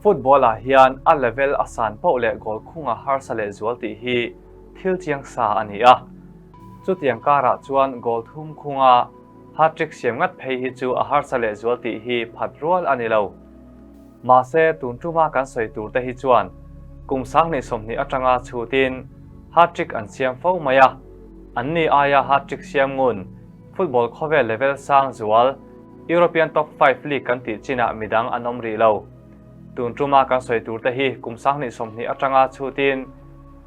Football ah hian a level a san poh leh goal khung a harsa leh zual tih hi thil chiang sa a ni a. Chutiang karah chuan goal thum khunga hat-trick siam ngat phei hi chu a harsa leh zual tih hi phat rual a ni lo. Mahse tun tuma kan sawi tur te hi chuan kum 2020 atanga chhutin hat-trick an siam fo mai a, an ni aia hat-trick siam ngun football khawvel level sang zual European Top 5 League kan tih chinah midang an awm rih lo. Tun tuma kan sawi tur te hi kum 2020 atanga chhutin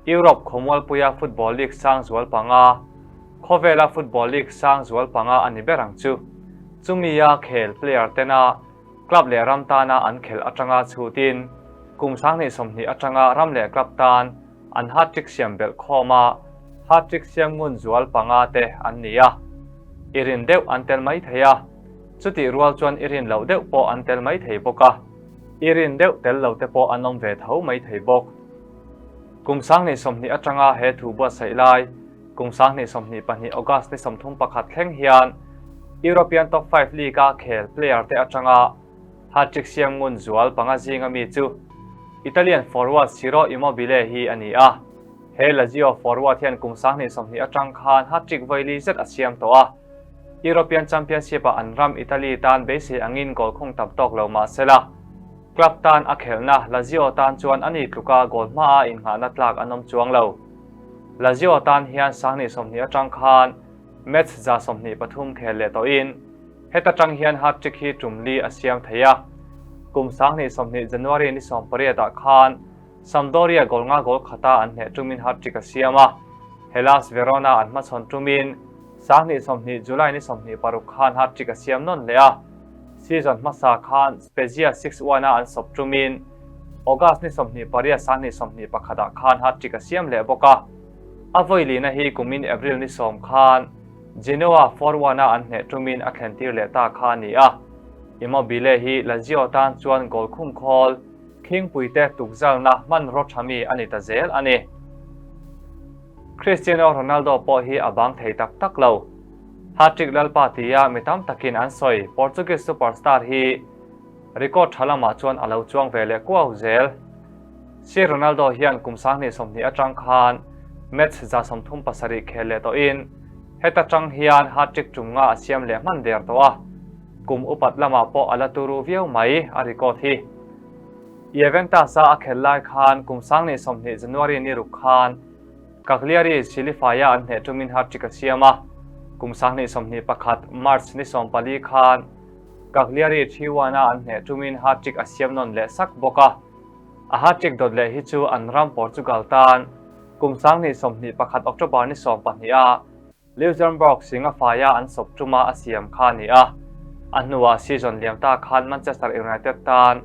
Europe khawmualpuia football league sang zual panga, khawvela football league sang zual panga a ni ber ang chu. Chumia khel player tena club leh ram tana an khelh atanga chhutin kum 2020 atanga ram leh club tan an hat-trick siam belh khawm a, hat-trick siam ngun zual panga te an ni a. I rin deuh an tel mai thei a, chutih rual chuan i rin loh deuh pawh an tel mai thei bawk a, i rin deuh tel lo te pawh an awm ve tho mai thei bawk. Kum 2020 atanga he thu buatsaih lai, kum 2022 August ni 31 thleng hian European Top 5 League-a khel player te atanga hat-trick siam ngun zual panga zinga mi chu Italian forward Ciro Immobile hi a ni a. He Lazio forward hian kum 2020 atang khan hat-trick vawi li zet a siam tawh a. European Championship-ah an ram Italy tan beisei angin goal khung tam tawk lo mah sela, club tan a khelhna Lazio tan chuan a ni tluka goal hmaa innghahna tlak an awm chuang lo. Lazio tan hian 2020 atang khan match 123 khel leh tawhin heta tang hian hat-trick hi tum li a siam thei a. Kum 2020 January ni 18 ah khan Sampdoria goal nga goal khata an hneh tumin hat-trick a siam a. Hellas Verona an hmachhawn tumin 2020 July ni 26 khan hat-trick a siam nawn leh a. Season hmasa khan Spezia 6-1 a an sawp tumin August ni 28 2021 ah khan hat-trick a siam leh bawk a. A vawi lina hi kumin April ni 10 khan Genoa 4-1 a an hneh tumin a thlen tir leh ta kha a ni a. Immobile hi Lazio tan chuan goal khung khawl khingpuite tukzalna hmanraw tha mi a ni ta zel a ni. Cristiano Ronaldo pawh hi a bang thei tak tak lo. Hat-trick lalpa tia mi tam takin an sawi Portuguese superstar hi record tha lamah chuan a lo chuang ve leh kuau zel. Si Ronaldo hian kum 2020 atang khan match 137 khel leh tawhin heta tang hian hat-trick tum nga a siam leh hman der tawh a. Kum upat lamah pawh a la turu viau mai a record hi. Juventus a a khel lai khan kum 2020 January ni ruk khan Cagliari Silifaia an hneh tumin hat-trick a siam a. Kum 2021 March ni 14 khan Cagliari 3-1 a an hneh tumin hat-trick a siam nawn leh sak bawk a. A hat-trick dawt leh hi chu an ram Portugal tan kum 2021 October ni 12 a Luxembourg singa faia an sawp tuma a siam kha a ni a. A hnuah season liam ta khan Manchester United tan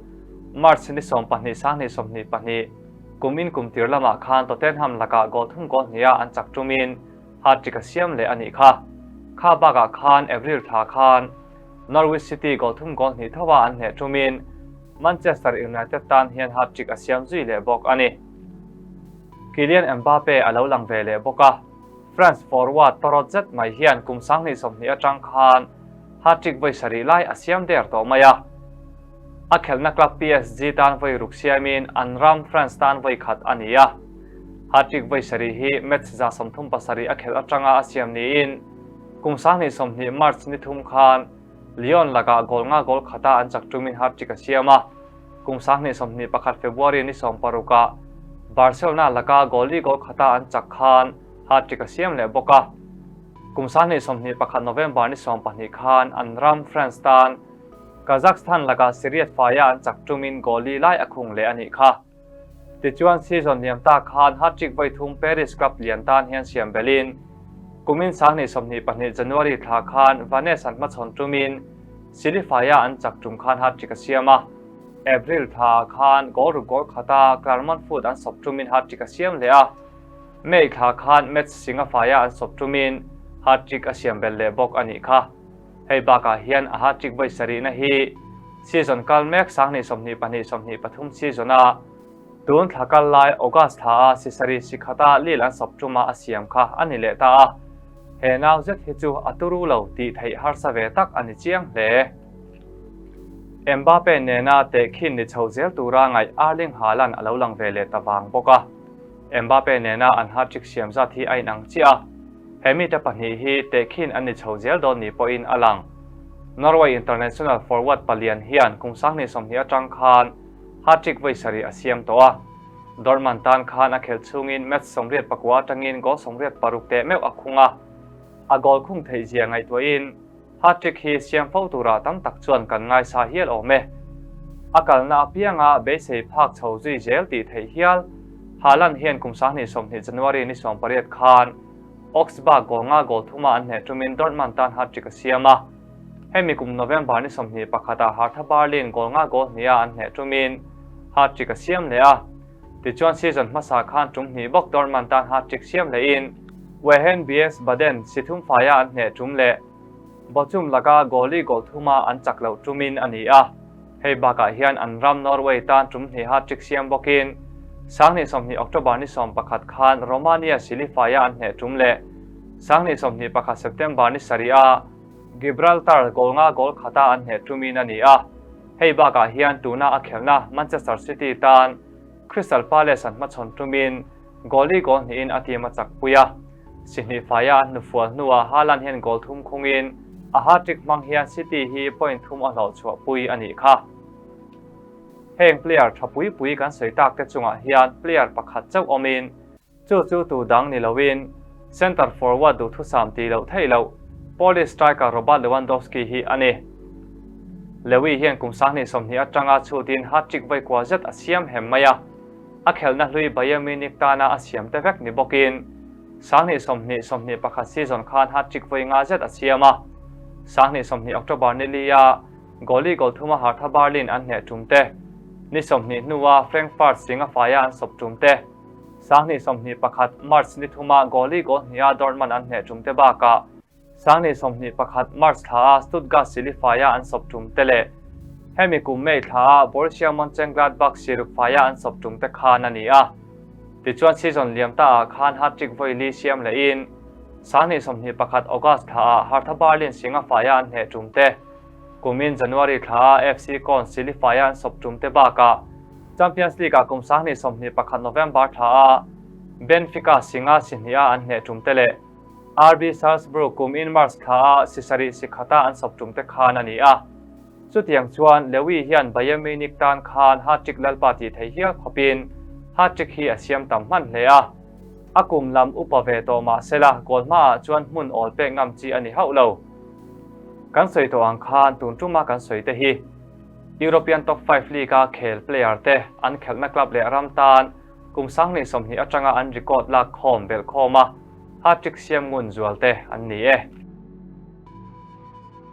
March ni 12 2022 kumin kum tir lamah khan Tottenham lakah goal thum goal hniha an chak tumin hat-trick a siam leh a nih kha. Kha bakah khan April thla khan Norwich City goal thum goal hnih thoa an hneh tumin Manchester United tan hian hat-trick a siam zui leh bawk a ni. Kylian Mbappe a lo lang ve leh bawk a. France forward tawrawt zet mai hian kum 2020 atang khan hat-trick vawi sarih lai a siam der tawh mai a. A khelhna club PSG tan vawi ruk siamin an ram France tan vawi khat a ni a. Hat-trick vawi sarih hi match 37 a khelh atanga a siam niin kum 2020 March ni thum khan Lyon lakah goal nga goal khata an chak tumin hat-trick a siam a. Kum 2021 February ni 16 ah Barcelona laka goal li goal khata an chak khan hat-trick a siam leh bawk a. Kum 2021 November ni 12 khan an ram France tan Kazakhstan lakah Syria faia an chak tumin goal li lai a khung leh a nih kha. Tichuan season liam ta khan hat-trick vawi thum Paris club lian tan hian siam belin kumin 2022 January thla khan Vannes an hmachhawn tumin Silifaia an chak tum khan hat-trick a siam a. April thla khan goal ruk goal khata Clermont Foot an sawp tumin hat-trick a siam leh a. May thla khan match singa faia an sawp tumin hat-trick a siam bel leh bawk a nih kha. Hei bakah hian a hat-trick vawi sarihna hi season kal mek 2022 23 season a tun thla kal lai August thla a si sarih si khata Lille an sawp tuma a siam kha a ni leh ta a. He nau zet hi chu a turu lo tih theih harsa ve tak a ni chiang hle. Mbappe nena tehkhin ni chho zel tura ngaih Erling Haaland a lo lang ve leh ta vang bawk a. Mbappe nena an hat-trick siam zat hi a inang chiah a, he mite pahnih hi tehkhin an ni chho zel dawn ni pawhin a lang. Norway international forward palian hian kum 2020 atang khan hat-trick vawi sarih a siam tawh a. Dortmund tan khan a khelh chhungin match 84 atangin goal 86 teh meuh a khung a. A goal khung theih zia ngaihtuahin hat-trick hi siam fo turah tam tak chuan kan ngaisa hial awm e. A kalna apianga beisei phak chho zui zel tih theih hial. Haaland hian kum 2020 January ni 18 khan Augsburg goal nga goal thuma an hneh tumin Dortmund tan hat-trick a siam a. Hemi kum November ni 21 ah Hertha Berlin goal nga goal hniha an hneh tumin hat-trick a siam leh a. Tichuan season hmasa khan tum hnih bawk Dortmund tan hat-trick siam lehin Wehen Wiesbaden si thum faia an hneh tum leh Bochum laka goal-i goal thuma an chak loh tumin a ni a. Hei bakah hian an ram Norway tan tum hnih hat-trick siam bawkin 2020 October ni 11 khan Romania sili faia an hneh tum leh 2021 September ni sarih a Gibraltar goal nga goal khata an hneh tumin a ni a. Hei bakah hian tuna a khelhna Manchester City tan Crystal Palace an hmachhawn tumin goal-i goal hnihin a team a chakpui a. Si hnih faia an hnufual hnuah Haaland hian goal thum khungin a hat-trick hmang hian City hi point thum a hlawhchhuahpui a nih kha. Heng player tha pui pui kan sawi tak te chungah hian player pakhat chauh awmin chu chu tu dang ni loin centre forward duhthusam tih loh theih loh Polish striker Robert Lewandowski hi a ni. Lewi hian kum 2020 atanga chhutin hat-trick vawi kua zet a siam hem mai a. A khelhna hlui Bayern Munich tana a siam te vek ni bawkin 2020 21 season khan hat-trick vawi nga zet a siam a. 2020 October ni lia goal-i goal thuma Hertha Berlin an hneh tum te, ni 20 hnua Frankfurt singa faia an sawp tum te, 2021 March ni thuma goal-i goal hniha Dortmund an hneh tum te bakah 2021 March thla a Stuttgart sili faia an sawp tum te leh hemi kum May thla a Borussia Mönchengladbach siruk faia an sawp tum te khan a ni a. Tichuan season liam ta ah khan hat-trick vawi li siam lehin 2021 August thla ah Hertha Berlin singa faia an hneh tum te, kumin January thla a FC Köln sili faia an sawp tum te bakah Champions League ah kum 2021 November thla a Benfica singa si hniha an hneh tum te leh RB Salzburg kum in March thla a si sarih si khata an sawp tum te khan a ni a. Chutiang chuan Lewi hian Bayern Munich tan khan hat-trick lalpa tih theih hial khawpin hat-trick hi a siam tam hman hle a. A kum lam upa ve tawh mah sela goal hmaah chuan hmun awl pek ngam chi a ni hauh lo. Kan sawi tawh ang khan tun tuma kan sawi te hi European Top 5 League a khel player te an khelhna club leh ram tan kum 2020 atanga an record lak khawm belh khawm a hat-trick siam ngun zual te an ni e.